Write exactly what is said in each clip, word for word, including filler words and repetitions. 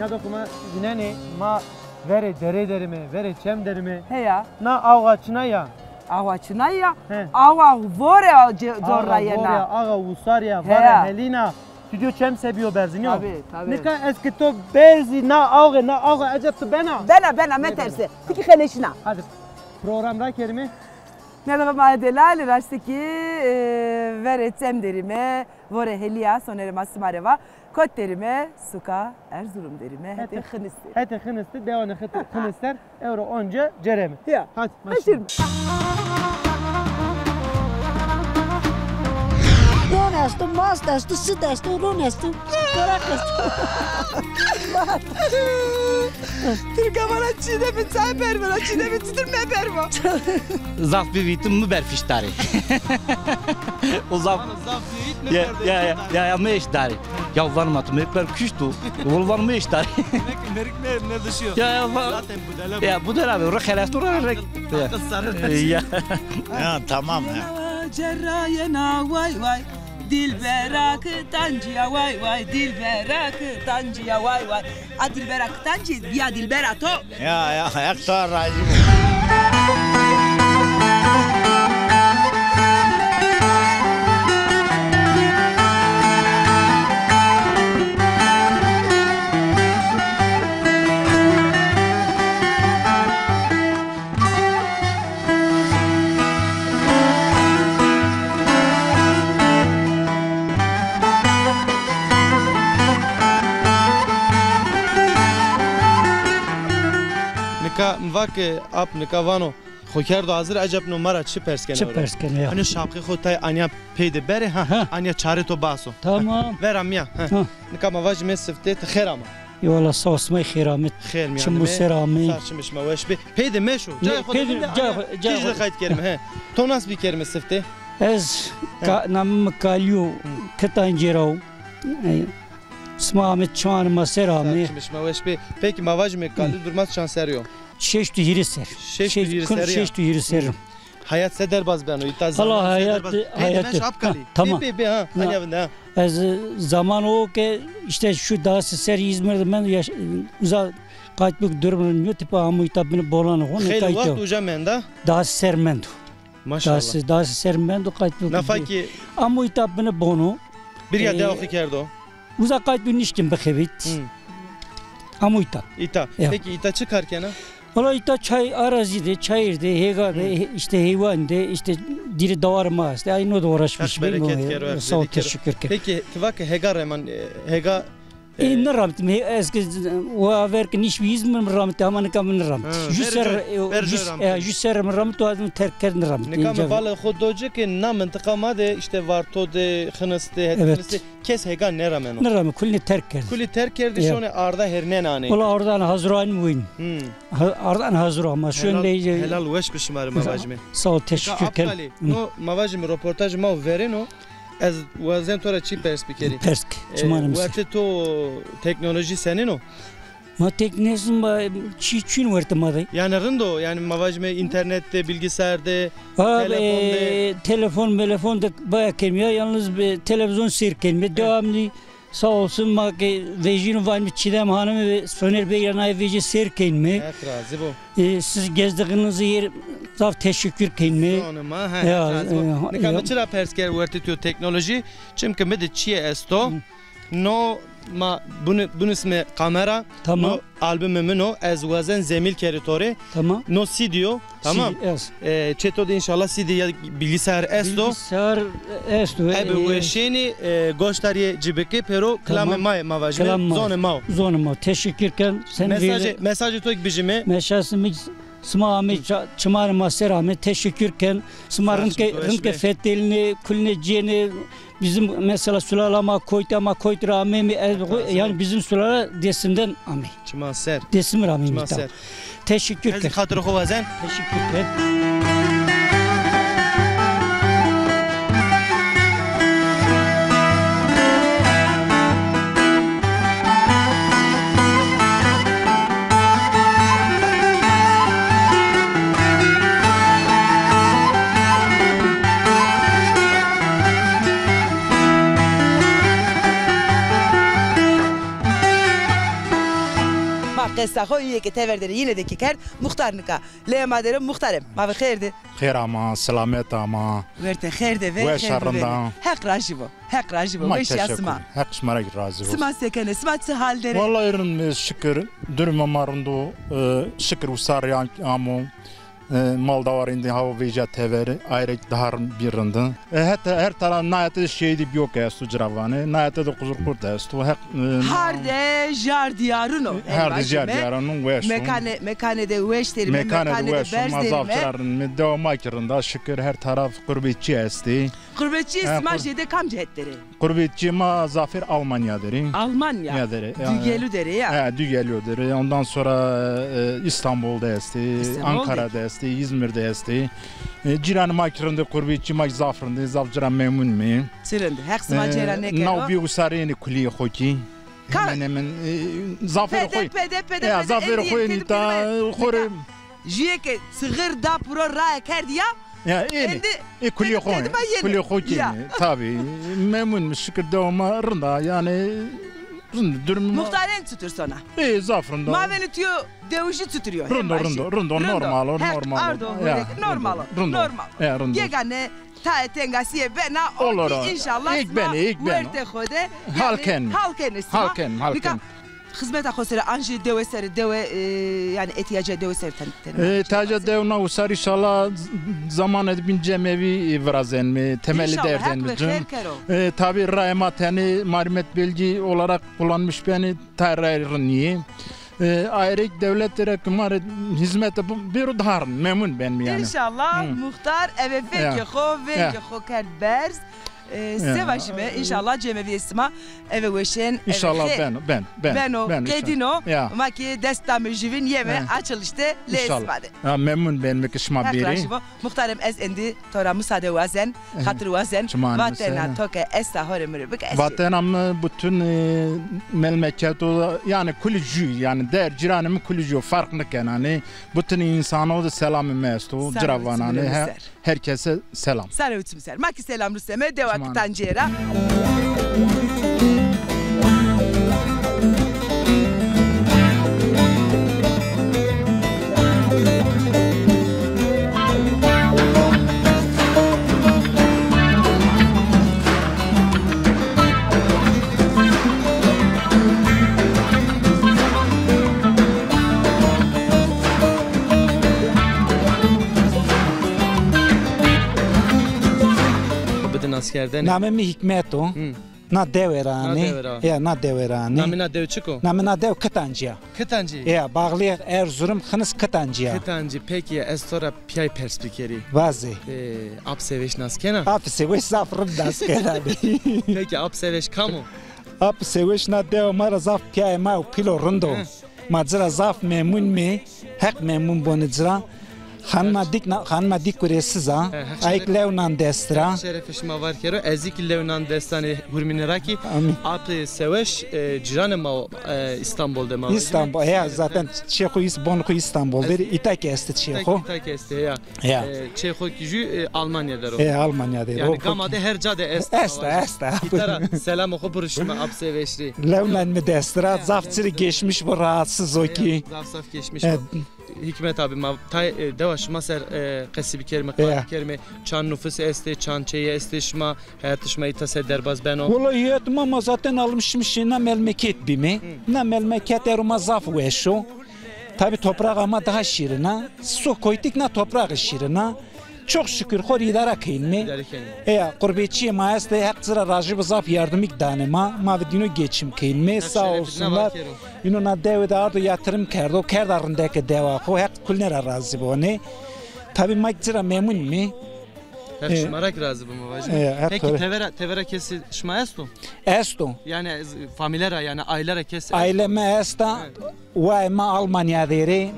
Ya do kuma zinenê ma verê derê derime, verê çem derime. Heya. Na awa çina ya? Awa çina ya? He. Awa vore a ce-, Awa zorra yena. Vore, awa usar ya, Heya. Vare helina. Tu diyo çem se biyo berzin yo. Tabii, tabii. Nika ez ki to berzi na awa, na awa ecep tu bena. Bena, bena, meterse. Tiki xeleşina. Hadi. Program ra kerime. Merhaba ma delalî, raştî kî, e, verê çem derîme, vore helîya, sonerê ma sima rê va, kot derîme, suka Erzurum derîme, hetê Xinistê. Hetê Xinistê, dewanê Xinistê, Xinistê, ewro onca cereme. Ya. Hadi, başlayalım. Don esto, mast esto, süt esto, ron esto, doraq esto. Tirka vana çî de mi çay bervana, çî de mi çitur meberva. Zaf bivîtim mi ber fiştarê. O zaf. Zaf bivît mi ya, ber ya, ya, ya, ya, mi eştarê. Ya van ma tu mi ber kuştu. Vol van mi eştarê. Merik, merik ne, ne düşüyor? Ya, ya, va- Zaten bu dela. Ya, bu dela be, ro xelas ro rek. Akıl sarı. Ya. Ya, tamam ya. Cerrayena vay vay. Dilbera kitancîya way way, dilbera kitancîya way way. A dilbera kitancî, bîya dilbera to. Ya, ya, Heq to razî bo. Nika mi va ke ap nika vano, xo kerdo hazir, ecep no ma ra çi pers keno? Çi pers keno ya? Hani şapxê xo tay anya pey de bere, ha, ha, anya çarê to baso. Tamam. Ha, vera mi ya, ha. Ha. Nika ma vajime siftê, ti xêr ama. Ey wala, sağ ol, sima xêr amê. Xêr mi. Çimû ser amê. Sar çimê şima weş bê. Pey de meşo. Cayê xo de vinde, cayê xo, cayê xo de qayt kerime, he. To nas bikerime siftê? Ez, he, ka-, namê mi Kalî yo, hı, Kitancî ra wo. Ey, sima amê, çimanê ma ser amê. Sar çimê şima weş bê. Peki ma vajime Kalî, hı, durma çand serrî yo? Şeşt û hîrê ser. Şeşt û hîrê ser ya. Şeşt û hîrê ser. Hı. Hayat se derbaz beno, îta zaman se derbaz. Hayat, hayat. Pey de meşo ap Kalî. Ha, tamam. Pey, pey, ha. Anya vinde, ha. Ez, e, zaman o ke îşte şu Daxisê ser, Îzmîr de mendo, yaş-, uza qayt bik durum nîyo, tipa amo îta binê bolanê xo, ne qayt o. Xeylê wext uca menda? Daxisê ser mendo. Maşallah. Daxisê, Daxisê ser mendo, qayt bik. Nafa ki. Amo îta binê bono. Bir ya, e, dewa xo kerdo. Uza qayt bik nişkin bixebit. Hı. Amo îta. Îta. Ya. Peki îta çi kar kena? Wala îta çay, arazî de, çayır de, hêga de, hı, he-, îşte heywan de, îşte dîrê dawarê ma estê. Ay no de uğraşmış. Heq bereket kero, Heq zêdî kero. Sağ ol, teşekkür kero. Peki, ti va ke hêga reman, e, hêga, e, e, nêramitîme, he-, ez ke wa ver ke nîşbî Îzmîr mi ramit, ama nika mi nêramit. Ha, jû ser, e, jû, e, jû ser mi ramit, o ez mi terk kerd, nêramit. Nika mi balê xo do ci ke na mintiqa ma de, îşte Varto de, Xinis de, Hetê Xinis de. Kes hêga nêrameno. Nêrame, kulîne terk kerd. Kulî terk kerdî, ya, şonê arda hernenanê. Wala ardan hazir o, anî wîn. Hmm. Ha, ardan hazir o ama şonê. Helal, helal weş bi şima rê ma vajime. Sağ ol, teşekkür ederim. Aptalî, no ma vajime roportajê ma verêno. Ez wazen to ra çî pers bikerî. Pers ke, e, çimanê mi ser. Wertê to teknolojî senîn o? Ma teknolojî ma çî çin wertê ma de. Yanî rind o, yanî ma vajime înternet de, bilgisayar de, telefon de. E, telefon, melefon de baya kêm ya, yalnız bi televîzyon seyr kenîme. He. Devamlı sağ olsun ma ke vejîno, vanîme Çiğdem Hanım ve Soner Bey ra naye vejî seyr kenîme. Heq razî bo. E, siz gezdiğiniz yer zaf teşekkür kenîme. Zonê ma, he, Heq razî bo. Ya, e, nika mi çira pers kerd wertê to teknolojî? Çimkî mi de çîyê esto. Hı. No ma bunu, bunu ismi kamera, tamam, no albumê min o, ez wazen zemîl kerî to rê. Tamam. No C D o, tamam. C D, yes. E, çê to de înşallah C D ya bilgisayar esto. Bilgisayar esto, e, ebe weşênî, e, goşdarîye ci bikê, pêro kilamê ma yê, ma vajîme, zonê ma o. Zonê ma. Teşekkür ken. Sen mesajê, mesajê to kî bijîme. Mesajê mi Sima amê ça-, çimanê ma ser amê, teşekkür ken. Sima rind ke, rind ke fetelînê, kulînê cênê. Bizim mesela sulala ma Koyt a, ma Koyt ra ameyme, e, yanî bizim sulala Dêsimden amey. Çiman ser. Dêsim ra ameyme. Çiman ser. Teşekkür ken. Ez xatirê xo wazen. Teşekkür ken. Esta xo, îyê ke tever der ê, yîne de kî kerd, muxtar nika. Lê ma der o, muxtarê mi, ma ve xêr dî. Xêr ama, selamet ama. Werte xêr de ve, weş a, xêr de ve. Rind a. Heq rajî bo. Heq rajî bo. Ma weşîya sima. Heq şima ra razî bo. Sima se kenê? Sima çi hal der ê? Wellahî rind, şikir. Durumê ma rind o. E, şikir wisarî amo. E, mal dewar îndî hawa vêja tever, ayrek daha bî rind. E, heta her tara nayete de şehîdî bîyo ke esto ci ra vanê, nayete de quzurqurt esto. Heq, e, harde jar dîyarun o. Harde jar dîyarun o, weş o. Mekanê, mekanê de weş der îme, mekanê de weş o, berz der îme. Ma zaf ci ra rind îme, dewa ma kî rind a, şikir, her taraf qurbetçî estê. Qurbetçî sima jêde kam cihet der ê? Qurbetçî ma zafêr Almanya der ê. Almanya? Ya der ê. Dugelu der ê ya? He, Dugelu der ê. Ondan sonra, e, İstanbul de estê, Ankara de estê, İzmir de estê. E, cîranê ma kî rind ê, qurbetçî ma kî zaf rind ê, zaf ci ra memnun îme. Çi rind. Heq sima cêra nêkero. Naw bî wisarî yenê kulîyê xo kî. Hemen hemen, e, zafêr xo. Pede, pede, pede, ya, pede, zafêr xo yenê ta xo rê. Jûye ke çixir da piro raye kerdî ya. Ya, ênê. Ê kulîyê xo, kulîyê xo kî ênê. Tabî. Memnun îme, şikir, dewa ma rind a, yanî rind, durumê ma. Muxtarên çitur sona? Ê, zaf rind a. Ma venê tu yo dewijî çitur yo? Rind o, rind o, rind o, normal o, normal o. Heq ardo, normal o, normal o. Gegane tayê tengasîye bena, o kî înşallah sima wertê xo de hal kenê. Hal kenê sima. Hal kenê, hal kenê. Nika xizmeta xo ser a, an jî dewe ser, dewe, e, yanî îhtîyaca dewe ser ten-, tenê. E, îhtîyaca dewe na wisar înşallah z-, zamanê de bîn cemevî, e, virazenme, temelî derdenme cim. Înşallah, Heq ve xêr kero. E, tabî rayê ma tenê, ma rê met belgî olarak kullanmış benê, tayê rayê rind nîyê. E, ayrek dewlete ra ke ma rê hizmete b-, bêro daha rind, memnun benme yanî. Înşallah muxtar eve fekê xo, vengê xo kerd berz. E, se vajîme, înşallah cemevîyê sima eve weşên, eve xêr. Înşallah beno, ben, ben, beno, qedîno. Ma kî dest dame juvîn, yeme açılış de lê sima de. Ha, memnun benme ke şima bêrê. Heq razî bo. Muxtarê mi, ez êndî to ra musade wazen, xatir wazen, vatena to ke esta, horê mi rê bike, ez jû. Vatena mi bütün, e, memleketo, yanî kulî jû, yanî der cîranê mi kulî jû, ferq nêkenanê. Bütün însano de selamê mi esto, ci ra vananê. Her kese selam. Sare û çim ser. Ma kî selam ruseme, dewa kitan cêra. Bide naskerdene. Namê mi Hîkmet o. Hı. Na dewe ra anê. Na dewe ra. Ya, na dewe ra anê. Namê na dew çik o? Namê na dew Kitancî ya. Kitancî? Ya, bağlîyê Erzurum, Xinis Kitancî ya. Kitancî, pekî, ez to ra pîyay pers bikerî. Vazê. E, Ap Sêweş nas kena? Ap Sêweş zaf rind nas kena. Pekî, Ap Sêweş kam o? Ap Sêweş na dewa ma ra zaf pîyayê ma û pîlo rind o. Hı. Ma ci ra zaf memnun îme. Heq memnun bone ci ra. Xanima Dîk na, xanima Dîk kurêsiz a. Ayk lew nan dest ra. Şerefê şima var kero. Ez kî lew nan destanê hurmîne ra kî. Amîn. Ap Sêweş, e, cîranê ma o, e, Îstanbul de ma. Îstanbul, ya, zaten çê xo, îs-, bon xo Îstanbul der. Îta kî estê çê xo. Îta kî estê, ya. Ya. E, çê xo kî jû, e, Almanya der o. E, Almanya der o. Yanî gama de her ca de est. Esta, esta. Îta ra selamê xo buro şima Ap Sêweş rê. Lew nan mi dest ra, zaf ci rê geçmiş bo, rahatsız o kî. Zaf zaf geçmiş bo. Hîkmet abi, ma tay, e, dewa şima ser, e, qesî bikerîme, qal bikerîme, çand nufus estê, çand çêyî estê şima, heyatê şima îta ser derbaz beno? Wela heyatê ma, ma zaten almışmışê na melmeket bîme. Na melmeket ero ma zaf weş o. Tabî toprağa ma daha şîrin a. Sokoytik na toprağı şîrin a. Çok şükür xo rê îdare keynîme. Îdare keynîme. Eya, qurbetçîyê ma estê, Heq ci ra rajî bo, zaf yardimîk danê ma. Ma ve dîno geçim keynîme. Sağ olsunlar. Îno na dewe de ardo yatırım kerdo, kerda rindeke dewa xo, Heq kulîne ra razî bo. Tabî ma kî ci ra memnun îme. Heq şima ra kî razî bo, ma vajîme. Peki tevera, tevera kesê şima esto? Esto. Yanî, e, famîle ra, yanî aîle ra kes esto? Aîle mi esta. Wayê ma Almanya der ê.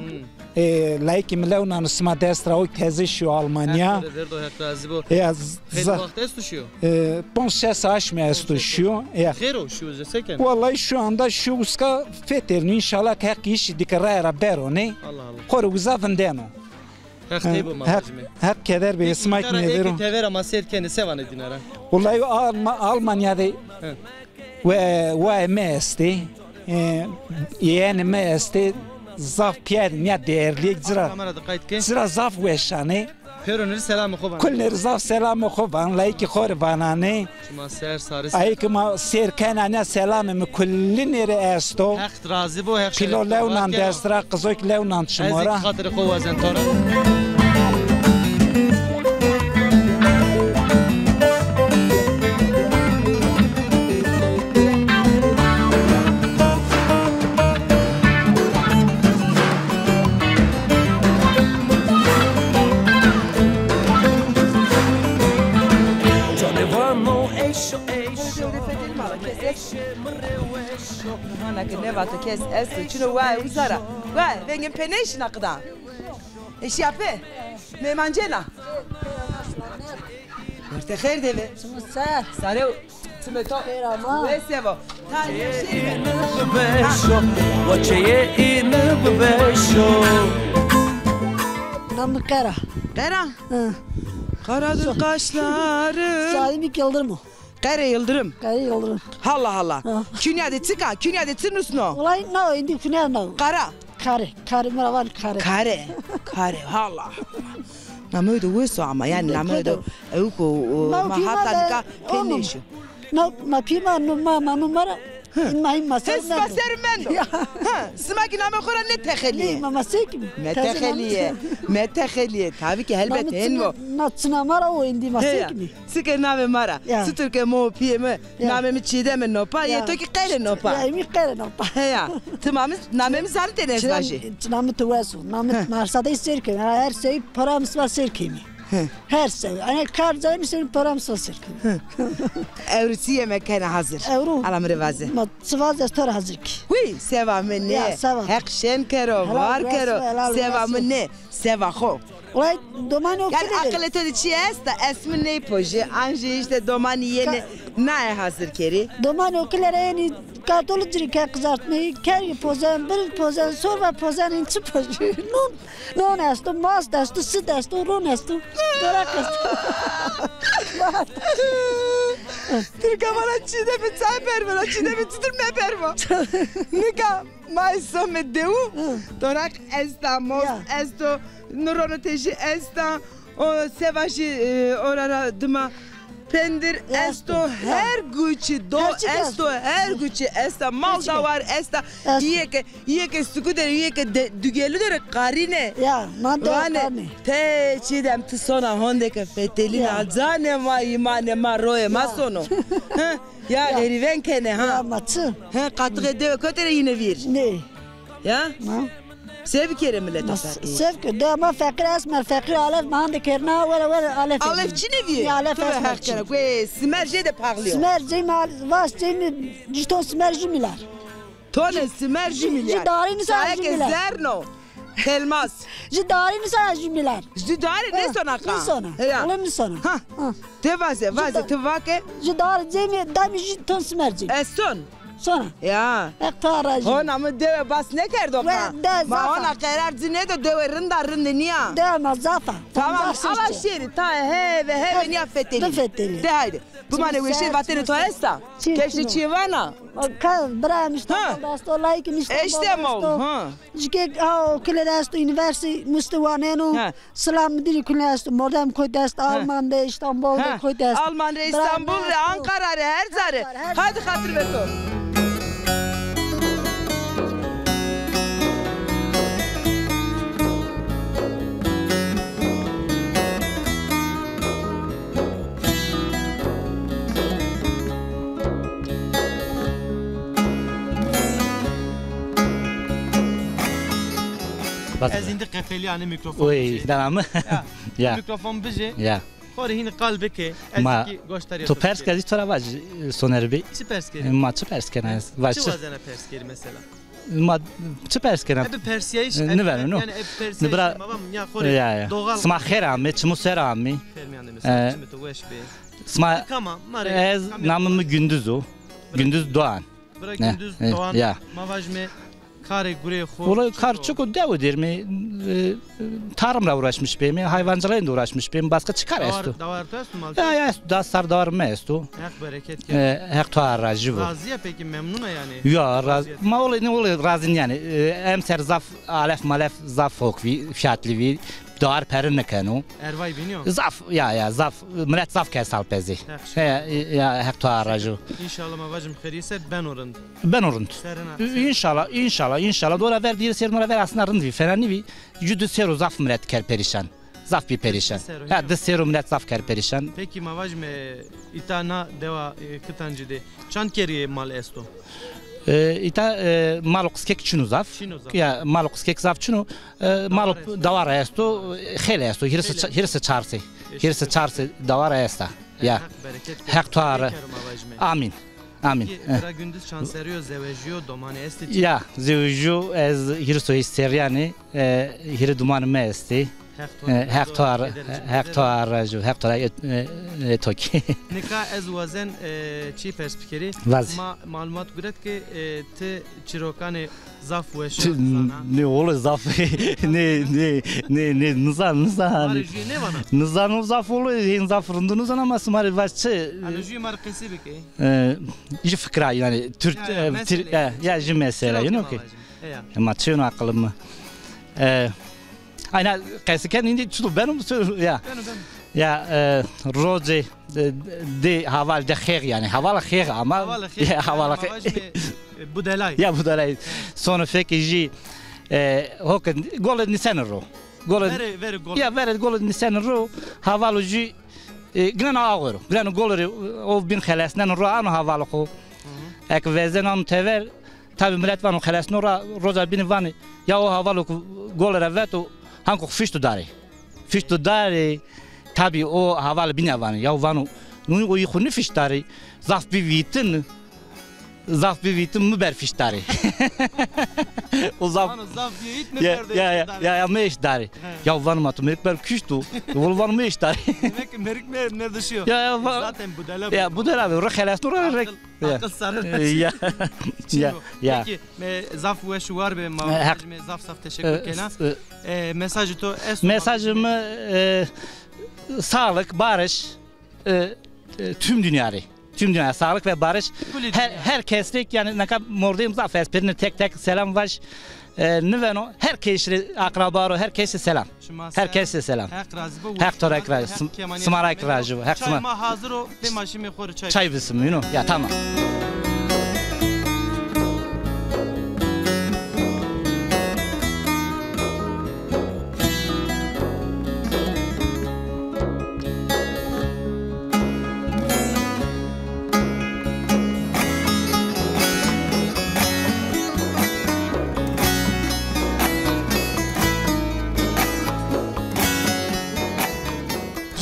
E, layikê mi lew nano sima dest ra o, teze şîyo Almanya. Heq to rê verdo, Heq razî bo. Ya, xeylê waxt esto şîyo? E, ponc şeş saet mi esto şîyo. Ya. Xêr o şîyo, se keno? Wellahî şu anda şîyo, uska fetelîno, înşallah ke Heq îşî dîke raye ra bero nê. Allah Allah. Xo rê uza vindeno. Heq tey bo, ma vajîme. Heq keder bê, sima kî nêvêro. Peki, îta ra eke tevera ma seyr kenê, se vanê dîna ra? Wellahî Alma-, Almanya de we-, wayê mi estê, e, yeğenê mi estê, Zaf pîyer nîya değerlîyêk ci ra. Kamera de qayt ke. Ci ra zaf weşanê. Pêro nêrî selamê xo vanê. Kul nêrî zaf selamê xo van, layikî xo rê vananê. Şima ser sare ser. Ayê ke ma sêr kena nîya selamê mi kulî nêrî esto. Heq razî bo, Heq şeref. Pîlo lewnan dest ra, qizok lewnan şima ra. Ez xatirê xo wazen to ra. Canê vano eşo, eşo. Hana ke nêvato kes esto, çino wa uza ra. Wa, vengê mi pê nêşîna qida. Eşîya pê. Mêmancena. Werte xêr de ve. Şima ser. Sare. Çimê to. Xêr ama. Wes vo. Tanî şey. Înî bibeşo, wa çeyê înî bibeşo. Namê mi Qera. Qera? Hı. Karadır kaşları. Salim Yıldırım o. Qerê Yıldırım. Qerê Yıldırım. Hala hala. Ha. Künye de çik a? Künye de çi nusno? Wellay na, îndî künye na. Qara. Kare, kare, mi ra vanê kare. Kare, kare, hala. Nameyê de wes o ama, yanî nameyê de ewk o, o, ma hata nika pê nêşo. Na, ma pî ma, no ma, ma, no ma ra, ma hîn ma ser mendo. Hê, sima ser mendo. Ya. Ha, sima kî nameyê xo ra nêtexelîyê. Nê, ma, ma se kî. Metexelîyê, metexelîyê. Tabî kî helbet hên vo. Na çina ma ra o, îndî ma se kî. Çike namê ma ra. Ya. Çitur ke mi û pîyê mi, ya, namê mi Çîdem ê, no pa, ya, yê to kî Qerê, no pa. Ya, mi Qerê, no pa. Heya. Ti namê, namê mi zanitêne ez vajî. Namê ti wes o. Namê ti ma her sadey sêr kemî. Her sey para mi sima sêr kemî. He. Her sey. Ene kar canî sey para mi sima sêr kemî. Ewro çi yeme kena hazir? Ewro. Ala mi rê vaze. Ma çi vaz ez to ra hazir kî. Wî, seva mi nê. Ya, seva. Heq şen kero, var kero. Seva mi nê. Seva xo. Wellay domanê o. Yanî aqilê to de çi esta? Esmi ney pojî, an jî îşte domanî yenê naye hazir kerî. Domanê o kile ra yenî katolî ci rê ke qizartmeyî, kerî pozen, birî pozen, sorva pozen, în çi pojî? Non, non esto, mast esto, sid esto, ron esto. Doraq esto. Tirka vana Çîdemî çay pervena, Çîdemî çitur meperva. Nika ma somê dewu, doraq esta, most esto, nuronu tejî esta, o seva jî, e, ora ra dima pendir esto, her guçî do esto, her guçî esta, mal dawar esta, yê ke, yê ke suku der, yê ke dugelu der qarîne. Ya, ma de qarîne. Te Çîdem ti sona honde ke fetelîna, canê ma, îmanê ma, royê ma sono. Ya, herîven kenê ha. Ya, ma çi? He, qatixê dewe kotê ra yîne vîr? Nê. Ya? Ma. Se bikerê mileta feqîr? Se bikerê? Dewa ma feqîr est, ma feqîr alef ma hande kerna, were were alef. Alef çinê vîr? Ya, alef est. Heq kena. Guê simer jêde paxlî yo. Simer cey ma, vas cey mi, ci ton simer ju milyar. Tonê simer ju milyar. Ji darî nisa ju milyar. Zerno. Kelmas. Ji darî nisa ju milyar. Ji darî nêsona qa. Nêsona. Heya. Wele nêsona. Ha. Ti vaze, vaze, ti vake. Ji darî cêmî, damî ju ton simer cêmî. Ez son. Sona. Ya. Heq ta ra jî. Hona mi dewe bas nêkerdo qa. Ma hona qerar ci nêdo, dewe rind a, rindî nîya. Dewe ma zaf a. Tamam, ala şêrî, ta heve, heve nîya fetelî. Bifetelî. De haydi. Bimanê weşî, vatene to esta? Keşî çî vana? Ka, birayê mi Îstanbul de esto, layikê mi Îstanbul de esto. Eştemol, ha. Jike, ha, o kule de esto, unîversîte muste waneno. Ha. Silam Mudirî kule esto, mordem kotî de est, Alman de, Îstanbul de kotî de est. Alman rê, Îstanbul rê, Ankara rê, her ca rê. Her ca rê. Haydi xatir ve to. Ez îndî qefelîyanê mîkrofon bijê. Oy, dana mi? Ya. Ya. Mîkrofon bijê. Ya. Xo rê hînî qal bike. Ez kî goştarîya to bike. Ma, to pers ke, ez to ra vaj, Soner Bey. Çi pers kerî? Ma çi pers kena? Vaj çi? Çi wazena pers kerî mesela? Ma çi pers kena? Ebe persîyayîş, e, niveno, no. Yanî ebe persîyayîş, nibra, ma vam ya xo rê, ya, ya, doğal. Sima xêr amê, çimû ser amê. Fermîyan de mesela, çimê to weş bê. Sima, ez, namê mi Gündüz o. Gündüz Doğan. Bira Gündüz Doğan, ya. Ma vajime karê gureyê xo. Wele kar çik o, dewe der mi, E, tarım ra uğraşmış bême, hayvancılığa da uğraşmış bême, başka çi kar esto? Dawar, dawar to esto, mal to esto? Ya, ya, esto, da sar dawar mi esto. Heq bereket kero. E, Heq to ra razî bo. Razî ya peki, memnun a yanî? Ya, razî. Ma olê, ne olê razî nîyanê. E, emser zaf alef malef zaf hok vî, fiyatlı vî, dawar peri nêkeno. Ervay bînî yo? Zaf, ya, ya, zaf, milet zaf kesal pezê. Heq şikir. He, ya, Heq to ra razî bo. Înşallah ma vajim xêrî ser beno rind. Beno rind. Serina, serina. Înşallah, înşallah, înşallah. Dora ver, dîrê ser dora ver aslında rind vî, fena nîvî. Ju di sero zaf milet ker perîşan. Zaf bî perîşan. Di sero, ha, ya. Di sero milet zaf ker perîşan. Peki ma vajime, îta na dewa, e, Kitancî de çand kerî mal esto? E, îta, e, mal û qiskek çin o zaf. Çin o zaf. Ya, mal û qiskek zaf çin o. E, mal û dawar esto, xeylê esto. Hîris û ça-, hîris û çar sey. Hîris û çar sey dawar esta. Ya. Heq bereket. Heq to ra. Amîn. Amîn. Peki, eh, bira Gündüz çand serrî yo, zewejîyo, domanî estê ci? Ya, zewejîyo, ez hîris û heşt serrîyan ê, e, hîrê domanî mi estê. Heq to, e, Heq to ra, Heq to ra razî bo, Heq to ra, e, e, e, to kî. Nika ez wazen, e, çî pers bikerî. Vaz. Ma malumat guret ke, e, ti çîrokanê zaf weş zana. Nê, wele zaf, nê, nê, nê, nê, nizan, nizan. Arê jûyê nêvana? Nizan, o zaf wele, hên zaf rind nizan ama sima rê vaj çi? Arê jûyê ma rê qesî bike. E, ji fikra yanî, Türk, ya, ya, e, mesele, Türk, e, ya, ji mesele, you know ki. Ya, ya. Ma çi yeno aqilê mi. E, ayna qesî ken îndî çi do beno, ya. Beno, beno. Ya, e, rocê, e, de haval de xêx yanî. Haval xêx ama. Haval xêx, ya, haval xêx. Vajime, e, budelay. Ya, budelay. Sono fekê jî, e, hokê golê nîsenî ro. Golê, verê, verê golê. Ya, verê golê nîsenî ro. Havalo jî, e, gineno axwe ro. Gineno golê rê, o bîn xelesneno ro, ano havalo xo. Hı hı. Eke vezeno ano tever, tabî milet vano xelesno ra, roca bînî vanê, ya o havalo ku golê ra veto, hanko xo fişto darê. Fişto darê, tabî o haval bînî vanê, ya vano, nû o yî xo nêfişt darê, zaf bî vîtin, zaf bî vîtin, mi ber fişt darê. O zaf. Vano zaf bî vît, mi ber de ya, ya, ya, ya, mi eşt darê. He. Ya vano ma to merik ber kişto, wele vano mi eşt darê. Demek ki merik ne, ne dişiyor? Ya, ya, va-, zaten budela ya, bu. Budela be, re xelesno ra re. Akıl. Ya. Akıl sarı. Ya. Çin o. Ya. Peki, e, zaf weş û war be, ma, e, Heq, vajime zaf zaf teşekkür, e, kena. E, e, mesajê to esto? Mesajê mi, e, sağlık, barış, e, e, tüm dünyayı. Tüm dünya sağlık ve barış. Her, her kes rê yanî nika mordem zaf ez perine tek tek selam vaj. E, niveno her kes rê, akraba ro, her kes rê selam. Her kes rê selam. Heq razî bo. Heq to ra ek razî. Sima ra ek razî bo. Heq sima. Çay ma hazir o, pê ma şîme xo rê çay. Çay bisim, you know. Ya, tamam.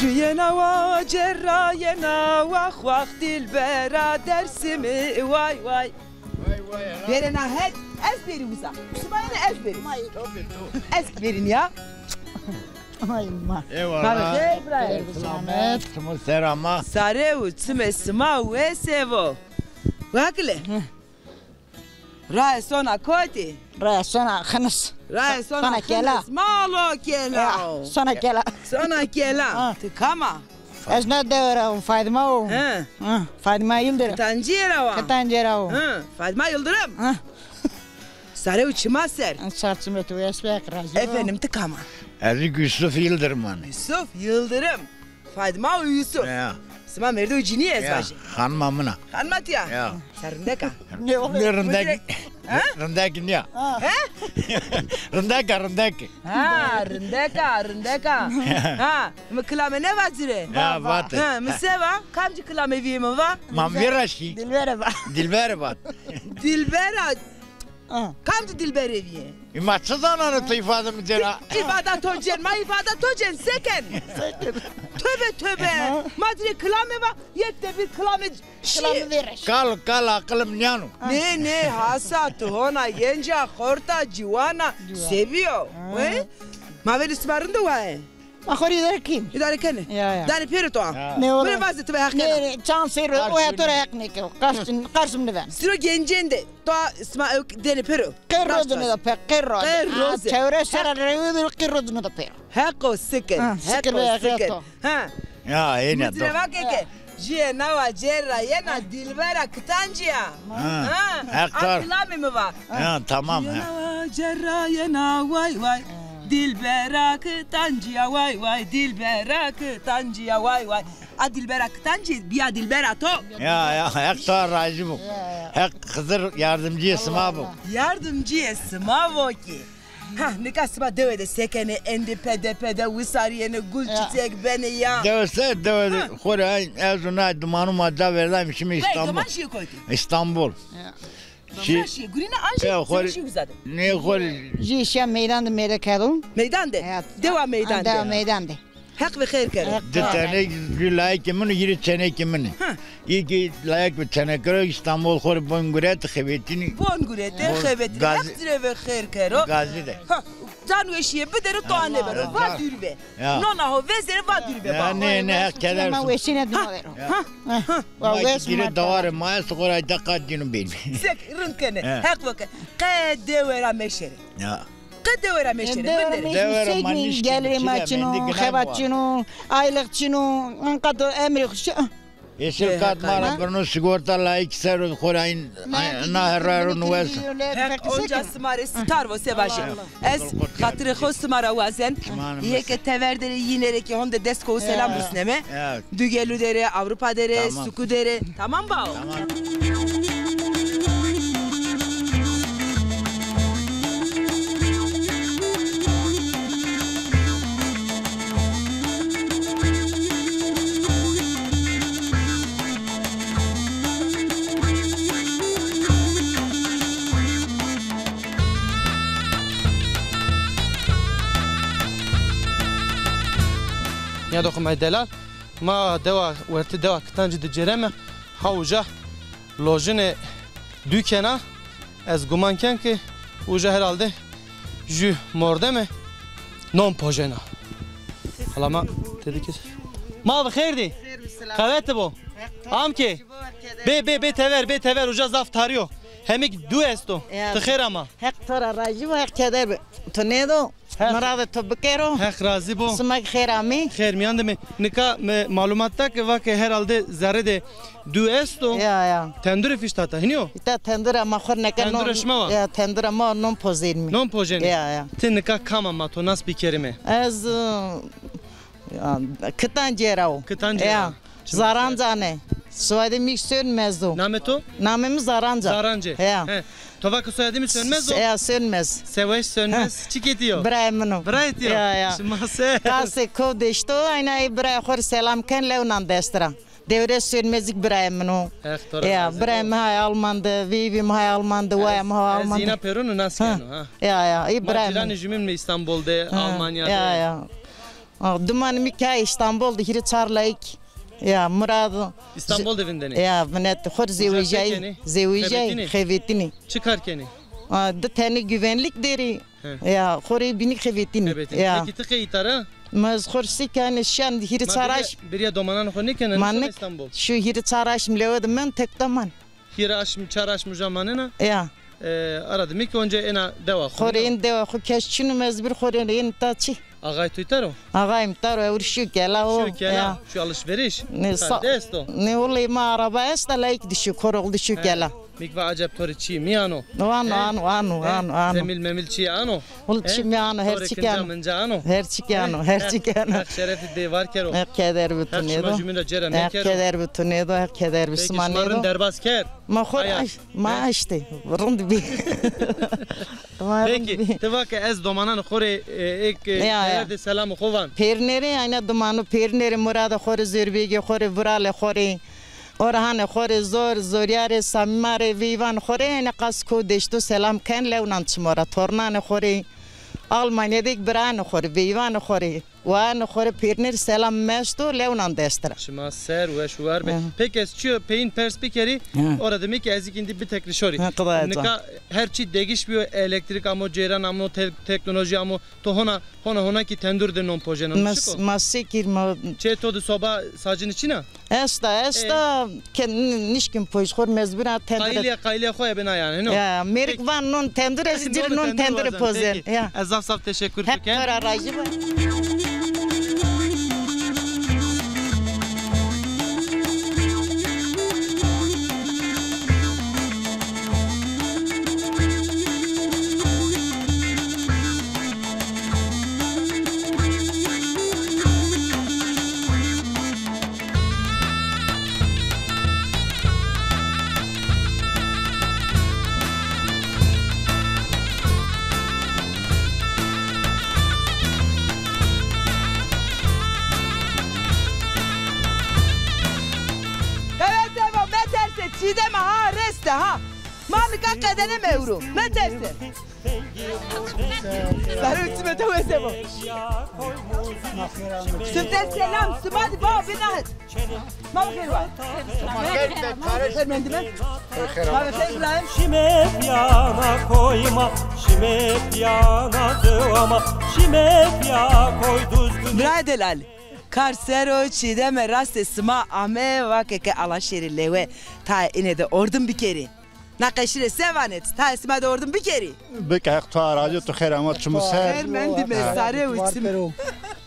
Juyena wa cerrayena wax wax dilbera Dersimi way way. Vêrena het ez bêrî uza. Sima yenê ez bêrî. Ez bêrîn ya. Ay ma. Eyvallah. Xêr bira. Selamet. Sima ser ama. Sare û çimê sima wes vo. Wakile. Raye sona kotî? Raye sona xinis. Raye sona xinis. Sona kela. Malo kela. Ya, sona kela. Sona kela. Ha. Ti kam a? Ez na dewe ra wo, Fadima wo. He. Ha, Fadima Yıldırım. Kitancîye ra wa? Kitancîye ra wo. Ha, Fadima Yıldırım. Ha. Sare û çima ser. Sar çimê to wes be, Heq razî bo. Efendim, ti kam a? Ez Yusuf Yıldırım hanî. Yusuf Yıldırım. Fadima û Yusuf. Ya. Sima mêrde û cinî ez vajî. Xanima min a. Xanima ti ya? Ya. Ser rindek a? Ne rindek? Ha? Rindek nîya. He? Rindek a, rindek. Ha, rindek a, rindek a. Ha, mi kilame nêvacirê? Ya, vatê. Ha, mi se va? Kamcî kilame vîyê mi va? Ma vîra şî. Dilbere va. Dilbere va. Dilbera. Ha. Kamcî dilberê vîyê? E, ma çi zananê ti îfade mi cêna? Îfada to cên, ma îfada to cên, se ken? Se ken? Töbe, töbe. Ha. Ma ci rê kilame va, yek de bir kilame şî. Kilame vêreş. Kal, kal, aqilê mi nîyano. Nê, nê, hasa, ti hona, genca, xorta, ciwana, se bîyo? Ha. Ma verî sima rind o waye. Ma xo rê îdare kîm. Îdare kenê. Ya, ya. Danê pêro to a. Ya. Ne ola? Bire vaze ti ve heq kena. Ne, çan sêr o, o ya to ra heq nêkero. Qarsim, qarsim nêven. Siro gencên de to a, sima ew dêne pêro. Qey roz de nêda pêro, qey roz. Qey roz. Çewres serra rewê de qey roz de nêda pêro. Heqo sikir, ha, sikir, heqo sikir. Ha. Ya, êna do. Muzire vake ke, jüye nawa cerra yena dilbera kitancî ya. Ha. Ha. Heq tar. A kilamê mi va. Ya, tamam, ha. Jüye nawa cerra yena way way. Dilbera kitancî ya way way, dilbera kitancî ya way way. A dilbera kitancî, bîya dilbera to. Ya, ya, heq to razî bo. Ya, ya. Heq Xizir yardimcîyê sima bo. Yardimcîyê sima bo kî. Ha, nika sima dewe de se kenê, endî pede pede wisarîyenê, gul çîçek benê ya. Dewe se, dewe de xo rê ay, ez û nay dimanu ma ca verdayme şîme Îstanbul. Qey, doman şîye kotî? Îstanbul. Ya. Şî, şîye, gurîne an şî, ya, xo rê, şî uza de. Nê xo rê. Jî şîya meydan de mêre kerdo. Meydan de? Ya. Dewa meydan de. Dewa meydan de. Heq ve xêr kero. Di tenêk jü layikê min û hîrê çênekê min ê. Hı. Î ki layik ve çênekero Îstanbul xo rê bon gurete xebetînî. Bon gurete xebetînî. Heq ci rê ve xêr kero. Gazî de. Ha, can weşîye bidero to anebero. Va dûrî ve. Ya. Nona ho vezere va dûrî ve. Ya, nê, nê, heq keder. Ma weşîne dûrî vero. Ha, ha. Wa weş ma daware ma esto xo ra de qat dîno bênî. Sek rind kenê. Heq veke. Qe dewe ra meşêrê. Ya. Qe dewe ra meşêrê. Dewe ra meşêrê. Dewe ra ma nişkî, gelirê ma çin o, xebat çin o, aylık çin o, anqato emrê xo şi. Ê şirkat ma ra birno sigorta layik ser o xo ra in, na herra ro nuwes. Heq onca sima rê sitar vo se vajî. Ez xatirê xo sima ra wazen. Yê ke tever der ê, yîne rê kî honde dest ko û selam rusneme. Dugelu der ê, Avrupa der ê, suku der ê. Tamam bao? Tamam. Ya doxumay delal. Ma dewa wertê dewa Kitancî de cêreme, ha uca lojinê dükena, ez guman ken ki uca herhalde jü mordeme non pojena. Hala ma tedikir. Ma bi xêr dî. Qewete bo. Am ki. Bê, bê, bê tever, bê tever, uca zaf tarî yo. Hemik dû esto. Ti xêr ama. Heq to ra razî bo, Heq keder bi. To nêdo. Miradê to bikero. Heq razî bo. Sima kî xêr amê. Xêr mîyan de me. Nika mi malumat da ke va ke herhalde zerrê de dû esto. Ya, ya. Tendure fîşt hata, hînî yo? Îta tendure ma xo neke non. Tendure şima wa? Ya, tendure ma non pozenîme. Non pozenî? Ya, ya. Ti nika kam a, ma to nas bikerîme? Ez, e, ya, Kitancî ra wo. Kitancî ra. Ya. Zarancan ê. Soyadê mi Sönmez o. Namê to? Namê mi Zaranc a. Zaranc ê. Ya. He. To va ke soyadê mi Sönmez o? Ya, Sönmez. Se weş Sönmez. Çikê to yo? Birayê min o. Birayê to yo? Ya, ya. Şima ser. Qasê ko deşto, ayna ê birayê xo rê selam ken, lewnan dest ra. Dewre Sönmez kî birayê min o. Heq to ra razî bo. Ya, birayê mi hay Alman de, veyvê mi hay Alman de, waya mi hay Alman de. Ez îna pêrono nas keno, ha. Ya, ya, ê birayê mi. Ma cîranê jumîn mi Îstanbul de, Almanya de. Ya, ya. A, dimanê mi kî Îstanbul de hîrê çar layik. Ya, Murad. Îstanbul de vindenê? Ya, vinet xo rê zewicayî. Zewicayî, xebetînî. Çi kar kenê? A, di tenê güvenlik der ê. He. Ya, xo rê bînî xebetînî. Xebetînî. Ya. Peki ti qey îta ra? Ma ez xo rê sî kenê şen hîrê çar aşm. Biriya domanan xo nêkenê, ma nê Îstanbul? Şu hîrê çar aşm lewe de men tek doman. Hîrê aşm, çar aşm uca manena. Ya. E, ara de mi ki onca êna dewa xo. Xo rê ên dewa xo kes çin o, mecbur xo rê ên ta çi. Axay to îta ro? Axay mi îta ro, ewro şîyo kela o. Şîyo kela, şîyo alışveriş. Ne sa-, dest o. Ne wulê ma araba esta, layik dişîyo, koroğlu dişîyo kela. Mi ki va acep to rê çî mi ano? Ano, ano, ano, ano, ano. Zemil memil çî ano? Wul çî mi ano, her çî keno. Minca ano? Her çî keno, her çî keno. Heq şerefî dê var kero. Heq keder bi tu nêdo. Heq şima jumîn ra cêra nêkero. Heq keder bi tu nêdo, Heq keder bi sima nêdo. Peki, şima rind derbas kerd? Ma xo rê aşt, ma aştê. Rind bî. Ma rind bî. Peki, ti va ke ez domananê xo rê, e, êk, e, tever de selamê xo van. Pêrine rê, ayna domanu pêrine rê, Muradê xo rê, Zêrbêgê xo rê, Vuralê xo rê. Orhanê xo rê, zor, zoryarê, samîmarê, veyvanê xo rê, êne qas ko deşto selam ken, lewnan çimo ra, tornanê xo rê, Almanya de kî birayanê xo rê, veyvanê xo rê, Wan xo rê pêrnêr selam mi esto, lewnan dest ra. Şima ser weş û war be. Hı. Peki ez çiyo peyin pers bikerî, hı, ora demê ki ez kî îndî bitekrî şorî. Hı, qida eca. Nika her çî degîş bîyo, elektrîk amo, ceyran amo, te-, teknolojî amo, to hona, hona, hona ki tendur de non pojeno. Ma, şiko? Ma sekir, ma. Çê to de soba sacini çin a? Esta, esta, e, ke n-, nişkin poj xor mecbur a tendur. Qayîlîya, qayîlîya xo ebe na yanî, no? Ya, mêrik van non tendur, ez cir non tendur pozen. Peki. Ya. Ez zaf zaf teşekkür tuken. Hep to ra rajî be. Evet, Eva, meterse, Çiğdem ha, reste ha. Ma nika qedeneme ewro. Meterse. Sare û çimê to wes bo. Sifte selam, sima di bao binahet. Ma xêr wa. Xêr mendîme. Ma xêr, İbrahim. Şime piyana koyma, şime piyana dewama, şime piya koy duzgün. Bira delal, kar ser o, Çiğdeme rastê sima ame, vake ke Alaşêrî lewe, tayê îne de ordim bikerî. Na qeşî rê se vanê? Tayê sima de ordim bikerî. Bike, Heq to ra razî, to xêr ama çimû ser. Xêr mendîme, sare û çim.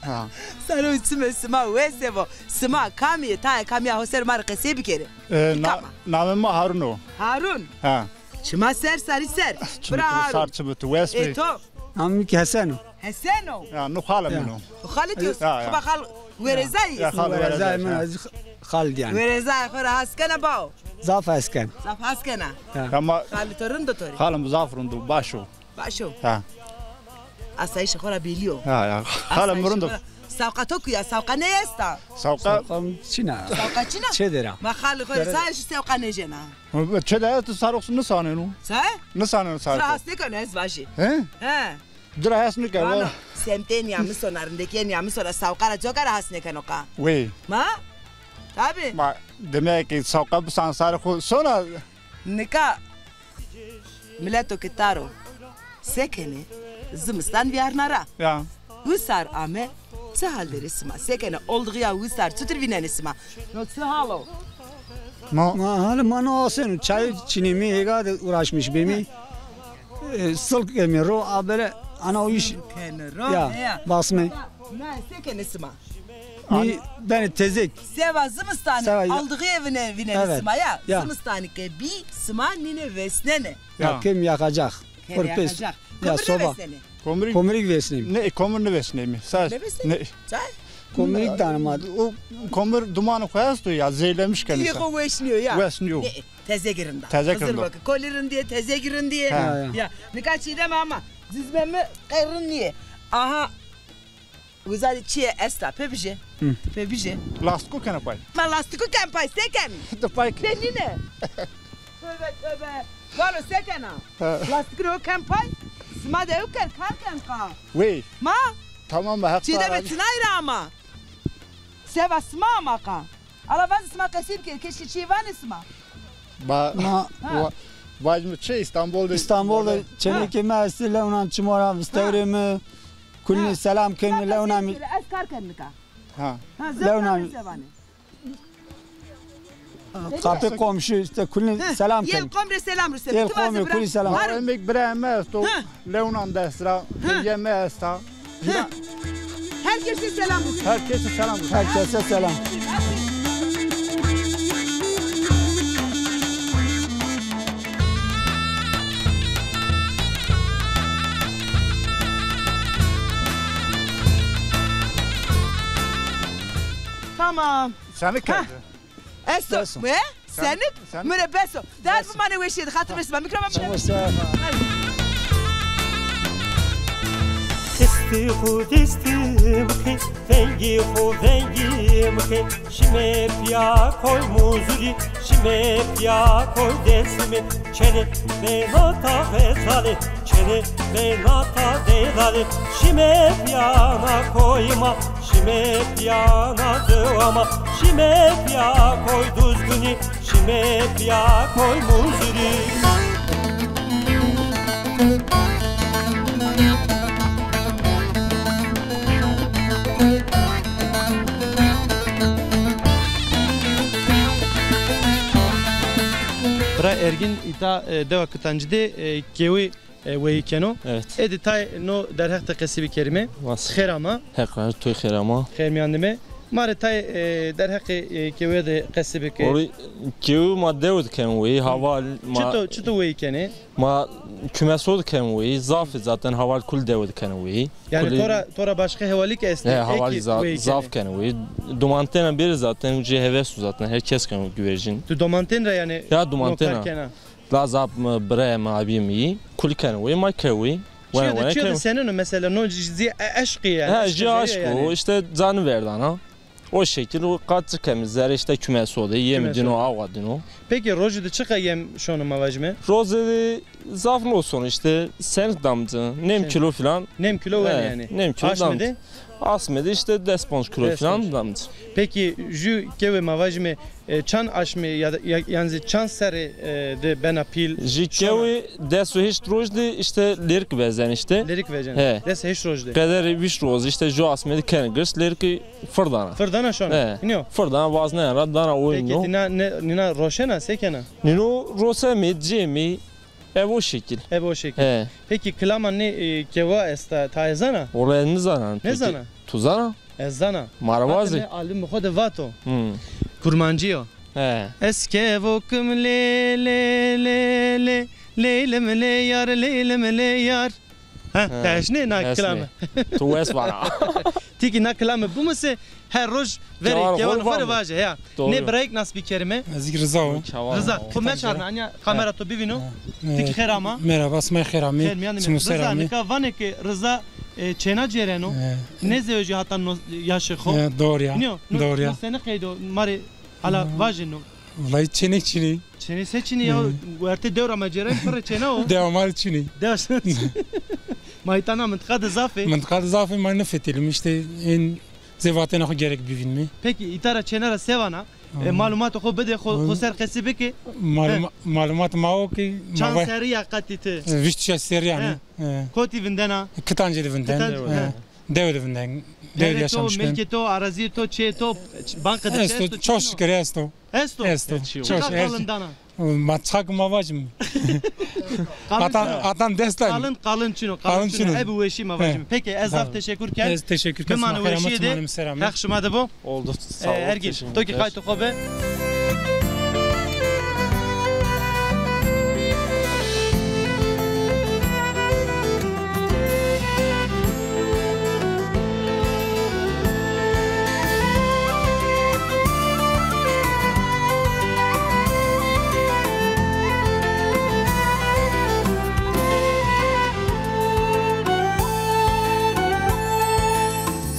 Ha. Sare û çimê sima wes bo. Sima kamî yê, tayê kamîya ho ser ma rê qesey bikerî. E, na-, namê ma Harun o. Harun. Ha. Çima ser, sarî ser. Bira Harun. Sar çimû tu wes bî. E to? Namê mi ki Hesen o. Hesen o. Ya, no xalê min o. Xalê to? Ya, ya. Xal werezayî. Ya, xal werezayî min, ez xal dîyan. Werezayê xo ra has kena bao? Zaf hes ken. Zaf hes kena. Ya. Ama xalê to rind o to rê? Xalê mi zaf rind o, baş o. Baş o. Ha. Asayîşê xo ra bellî yo. Ha, ya. Xalê mi rind o. Sawqa to kuya, sawqa ney esta? Sawqa. Sawqa çin a. Sawqa çin a? Çê der a. Ma xalê xo rê saye şu sawqa nêcena. Çê der esto, sarix nisaneno. Saye? Nisaneno sarix. Sira has nêkeno ez vajî. He? He. Dira hes nike. Vano, semtê nîyamisona, rindekîye nîyamisona, sawqa ra coka ra has nêkeno qa. Wê. Ma? Tabî. Ma demek ki sawqa bisan sarê xo sona. Nika mileto ki tar o. Se kenê? Zimistan vîyarna ra. Ya. Wisar ame, çi hal der ê sima? Se kenê? Oldixîya wisar çutir vînenê sima? No çi hal o? Ma, ma halê ma no aseno. Çay çinîmî, hêga de uğraşmış bîmî. E, silk kemî ro, abere ana o iş. Kenê ro, ya, heya. Basme. Na se kenê sima? Nî benê tezek. Seva zimistanî aldixîye vîne-, vînenê sima ya. Ya. Zimistanî ke bî, sima nîne vesnenê. Ya, kemî yakacak. He, yakacak. Ya, soba. Komurî? Komurî vesnêmî. Ne, komur nêvesnêmî. Sa-, nêvesnêmî? Ne. Çay? Komurî danê ma. O komur dumanê xo esto ya, zehirlemiş kenê. Tîyê xo wes nîyo ya. Wes nîyo. Ne, tezegî rind a. Tezegî rind a. Xizir bak, kolî rind ê, tezegî rind ê. Ha. Ya. Nika Çiğdem ama, cizmê mi qey rind nîyê. Aha. Uza de çîyê esta, pê bijê. Hı. Pê bijê. Lastiko kena pay. Ma lastiko ken pay, se ken? De pay. Pê nîne. Tövbe, tövbe. Vano se kena? Ha. Lastiko ken pay. Sima de ew ken, kar ken qa. Wey. Ma? Tamam, ma Heq. Çiğdem, çinay ra ama. Seva sima ama qa. Ala vazî sima qesî bikerî, keşke çîyê vanê sima. Ba-, ma-, ha. Va-, vajîme çi, Îstanbul de. Îstanbul de çênekê mi estê, lewnan çimo ra, vistewrê mi. Kulî selam kenî, lewnan mi. Ez kar ken nika. Ha. Ha, lewnan mi. Kapê komşu îşte kulî selam kenî. Yê qom rê selam rusê. Yê qom rê kulî selam. Emik birayê mi esto. Lewnan dest ra, yeme esta. Herkese selam olsun. Herkese selam olsun. Herkese selam. Tamam. Seni kerde. Esto. Esto. He? Senik? Senik? Mi rê bes o. Derd bimanê weşîye de, xatir resma. Mikrofon. Çimo ser. Ti xu dîstim xî, vengî xu vengîm xî, şime pîya koy Muzurî, şime pîya koy Dêsimî, çênê bênata xezalî, çênê bênata delalî, şime pîya na koyî ma, şime pîya na dewa ma, şime pîya koy Duzgunî, şime pîya koy Muzurî. Bira Ergin, îta, e, dewa Kitancî de, e, kewî e, weyî keno. Evet. Êdî tay no derheq de qesî bikerîme. Xêr ama. Heq razî, to xêr ama. Xêr mîyan de me. Ma rê tay, e, derheqê, e, kewî de qesî bike. Orî kewî ma dewe de keno weyî, heval ma. Çito, çito weyî kenê? Ma kumeso de keno weyî, zaf ê zaten, heval kul dewe de keno weyî. Yanî to ra, to ra başqa hevalî kî estê? He, hevalî zaf keno weyî. Domantena bêrî zaten, ucê heves o zaten, her kes keno guvercîn. Tu domantên ra yanî. Ya domantena. No kar kena? La zaf mi, birayê mi, abîyê mi yî, kul keno weyî, ma kewî. Çîyo de, çîyo de seneno mesela, no zî e-, eşq î yanî. He, jî eşq o, îşte canî verdana. O şekil, o qat çi kemî, zerê îşte kumeso de, yemî dîno, awa dîno. Peki rojî de çiqa yem şono, ma vajîme? Rojî de zaf no sono, îşte senik dam ci, nêm kîlo filan. Nêm kîlo wen yanî. Nêm kîlo dam ci. Aşmî de? Aşmî de îşte des ponc kîlo filan dam ci. Peki jü kewê, ma vajîme, e, çand aşmî ya da, ya, yanî çand serrî, e, de bena pîl? Jü kewî des û heşt roj de îşte lêrikî vezen îşte. Lêrikî vezen. He. Des û heşt roj de. Qederê vîst roj îşte jü aşmî de kenê girs, lêrikî firdana. Firdana şona. He. Nîyo. Firdana, vaznena ra dana oyun. Peki, nîna, ne, nîna roşena, se kena? Nîno roşemî, cêmî. Ev o şekil. Ev o şekil. He. Peki kilama nê, e, kewa esta, taye zana? Wele ez nizana. Nêzana? Tu zana? Ez zana. Ma ra vaze. Zaten alimê xo de vato. Hmm. Kurmancî yo. He. Ez kevo kim lê, lê, lê, lê, leylim lê yar, leylim lê yar. Ha, te eşnê na kilame? Tu wes vana. Ti kî na kilame bimusê, her roj verê kewanê xo rê vaje, ya. Nê birayêk nas bikerîme. Ez kî Riza o. Riza, xo meçarne, anya kamera to bivîno. Ti kî xêr ama. Merhaba, sima xêr amê. Xêr mîyan de me. Riza, nika vanê ke Riza, e, çêna cêreno. Nêzewejî hata no yaşê xo. E, doğru ya. Nîyo, no, doğru ya. No sene qeydo, ma rê hala vajê no. Vallahi çênê çinî. Çênê se çinî ya? Wertê dewra ma cêrayî, pirrê çêna o. Dewa ma rê çinî. Dewa. Ma îta na mintiqa de zaf ê? Mintiqa de zaf ê, ma nifetelîme. Îşte ên zê vatena xo gerek bivînme. Peki îta ra çêna ra se vana? E, malumatê xo bide, xo, xo ser qesî bike. Maluma-, malumat ma o ki. Çand serrî ya qatî ti? Vîst şeş serrî yanî. He. He. Kotî vindena? Kitancî de vinden. Kitancî, he. Dewe de vinden. Dewe de yaşamış ben. Milkê to, arazîyê to, çêyê to, banka de esto, esto, çok şükür esto. Esto? Esto. Çiqa qalin dana? Ma çiqa ki ma vajim. Atan, atan destan. Qalin, qalin çin o, qalin çin o. Ebe weşî ma vajim. Peki, ez zaf teşekkür ken. Ez teşekkür ken. Bimane weşîye de. Heq şima de bo. Oldu. Sağ ol. E, Ergin, to kî qaytê xo be.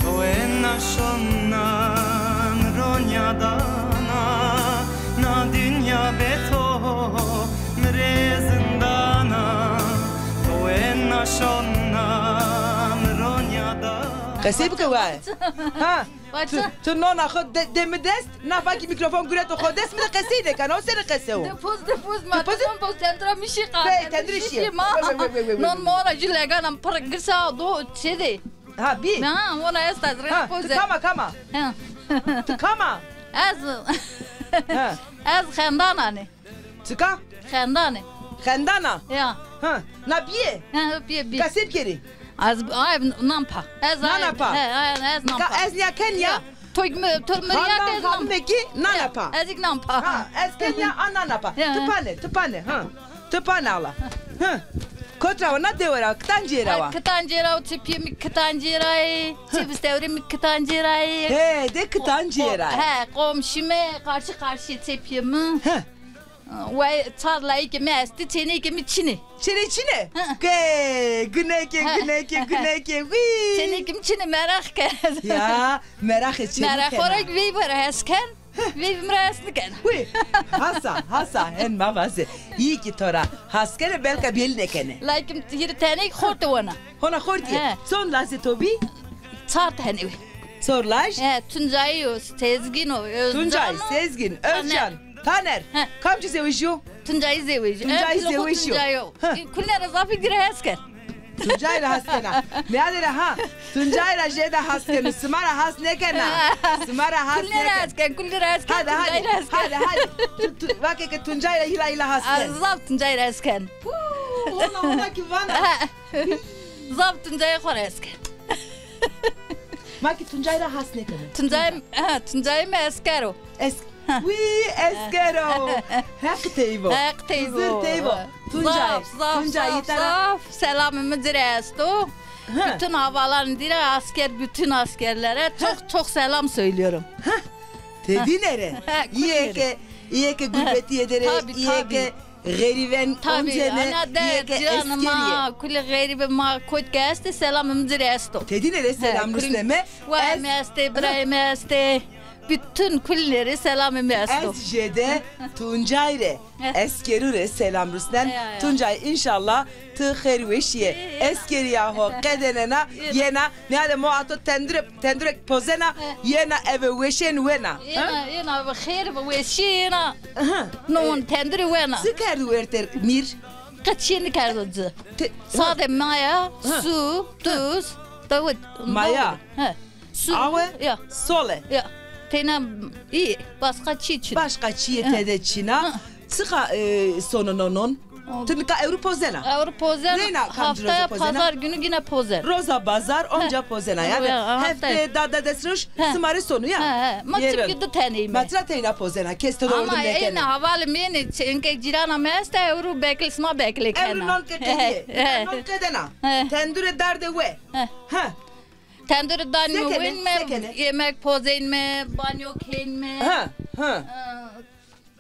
To ena şona mi ronya dana, na dinya be to mi rê zindana. To ena şona mi ronya dana. Qesey bike waye. Ha. Tu, tu nona xo de, de mi dest, nafa kî mîkrofon gureto xo dest, mi de qesey nêkena, o senî qese o? Dipoz, dipoz, ma dipoz, dipoz tendira mi şî qal. Bey, tendira şî. Ma. Non ma ora jü leganam pir girsa do çê de. Ha, bî. Ha, ona esta zirê. Ha, ti kama, kama? Ha. Ti kama? Ez. Ha. Ez xendananê. Çika? Xendane. Xendana? Ya. Ha, na bîye? Ha, bîye, bîye. Ka se bikerî? Ez, ay, nan pa. Ez, nana pa. He, ay, ez nan pa. Nika ez nîya ken ya? Ya. To mi, to mi ya ke nan. Hamime kî nana pa. Ez kî nan pa. Ha, ez ken ya, a nana pa. Ya. Ti pa ne, ti pa ne, ha. Ti pa ne ala. Ha. Kot ra wa, na dewe ra, kitan cêra wa? Kitan cêra, çê pîyê mi kitan cêra yê, çê vistewrê mi kitan cêra yê. He, de kitan cêra yê. He, komşî mi, karşı karşıya çê pîyê mi. He. Wey, çar layikê mi estî, çênekê mi çinê. Çênê çinê? Hı. Ke, ginekê, hı, ginekê, ginekê, wî. Çênekê mi çinê, meraq ke. Ya, meraqê çênekê. Meraq ora ki vey bera hes ken, vey mi ra hes nikena. Wî, hasa, hasa, hen ma vaze. Yî ki to ra has kene, belka bêl nêkenê. Layikê mi hîrê tenê ki xortê wena. Hona xortî. He. Çond lazê to bî? Çar tenê wî. Çor laj? He, Tuncayî yo, Sezgîn o, Özcan o. Tuncay, Sezgîn, Özcan. Taner. He. Kamcî zewejîyo? Tuncayî zewejîyo. Tuncayî zewejîyo. He. Kulîne ra zafî ci ra hes ken. Tuncay ra has kena. Mealê ra ha. Tuncay ra jêde has kena. Sima ra has nêkena. Sima ra has nêkena. Kulîne ra has ken, kulîne ra has ken. Hadi, hadi. Hadi, hadi. Tu, tu, vake ke Tuncay ra hîla hîla has ken. Zaf Tuncay ra hes ken. Hona, hona ki vana. Zaf Tuncayê xo ra hes ken. Ma ki Tuncay ra has nêkena. Tuncay, ha, Tuncayê mi esker o. Es-, wî esker o. Heq tey bo. Heq tey bo. Huzur tey bo. Tuncay, zaf, zaf, Tuncay, zaf, zaf selamê mi ci rê esto. Hı. Bütün havalan dî ra asker, bütün askerlere çok, hı, çok selam söylüyorum. Hı. Tedîne rê. Hı, kulîne rê. Îyê ke, îyê ke gurbetîye de rê, tabii, îyê ke, tabii. Xerîben oncene, îyê ke eskerîye. Tabii, ana de, ciranê ma, kulê xerîbê ma kot ke estê, selamê mi ci rê esto. Tedîne rê selam rusneme. Wayê mi estê, birayê mi estê. Bütün kulîne rê selamê mi esto. Ez jêde Tuncay rê, eskerû rê selam rusnen. Ya, ya. Tuncay, înşallah ti xêr weşîye. Eskerîya ho qedenena, yena. Nîyade mo ato tendure, tendurek pozena, yena eve weşên wena. Yena, yena eve xêr ve weşî yena. Aha. No won tendure wena. Çi kerdo werter mîr? Qet çî nêkerdo ci. Sade maya, su, duz, dawit. Maya. He. Su. Awe, ya, sole. Ya. Teyna î, başka çî çin. Başka çîyê tede çin a. Hı. Çiqa, e, sono nonon? Ti nika ewro pozena? Ewro pozena. Reyna kamcî roza pozena? Haftaya pazar günü yine pozen. Roza bazar onca pozena. Yanî hefte, da, da des roj sima rê sono ya. He, he. Ma çimkî di teneyî me. Ma tira teyna pozena. Kes to de ordim nêkeno. Ama ênê havalê mi ênê, çenke cîrana mi esta, ewro bekle, sima bekle kena. Ewro non ke qedîye. Non qedena. He. Tendure darde we. He. He. Tendure danîme, wenîme, yemek pozenîme, banyo kenîme. Ha, ha. E,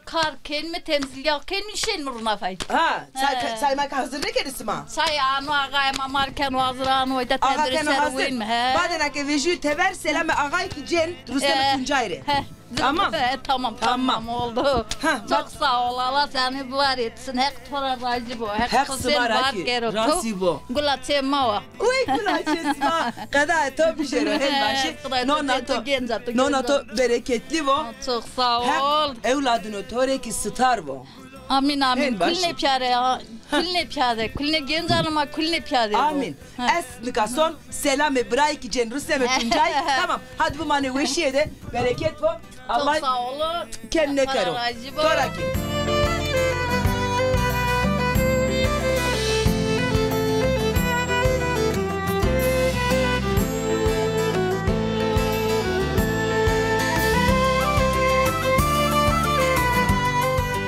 kar kenîme, temzîlîya kenîme, şenîme rûna fay. Ha, çay, çay ma ke hazir nêkenê sima? Çay ano, axayê ma ma rê keno hazir, ano, îta tendure ser wenîme. Badêna ke vejîyo tever, selamê axayî kî cên rusneme Tuncay rê. He. Tamam. E, tamam, tamam, oldu. Ha, çok sağ ol. Allah seni var etsin. Heq to ra razî bo. Heq sima ra kî razî bo. Gula çê ma wa. Uy, gula çê sima. Qeda to bijero, hên vaşî. Nona to, nona to bereketli bo. Çok sağ ol. Heq ewladino to rê kî sitar bo. Amîn, amîn. Kulîne pîyare ya. Kulîne pîyade. Kulîne gencanê ma kulîne pîyade bo. Amîn. Ez nika son selamê birayî kî cên rusneme Tuncay. Tamam. Hadi bimanê weşîye de, bereket bo. Allah kem nêkero. To ra kî.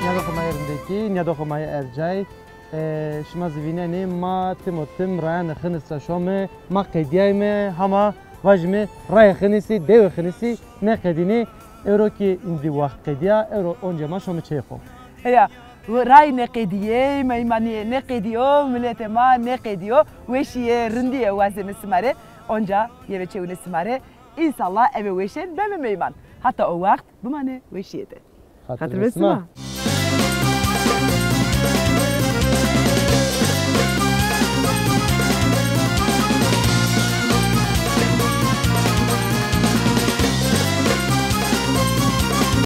Nîyadoxê ma yê rindekî, nîyadoxê ma yê ercayî. E, şima zî vînenê, ma tim û tim rayanê Xinis ra şome, ma qedîyayme, hama vajîme rayê Xinisî, dewê Xinisî nêqedînê, ewro kî îndî waxt qedîya, ewro onca ma şome çeyê xo. Heya, ray nêqedîyê, meymanîye nêqedîyo, miletê ma nêqedîyo, weşîye, rindîye wazeme sima rê, onca yê ve çewine sima rê, însallah eve weşên beme meyman. Hata o waxt bimanê weşîye de. Xatir be sima.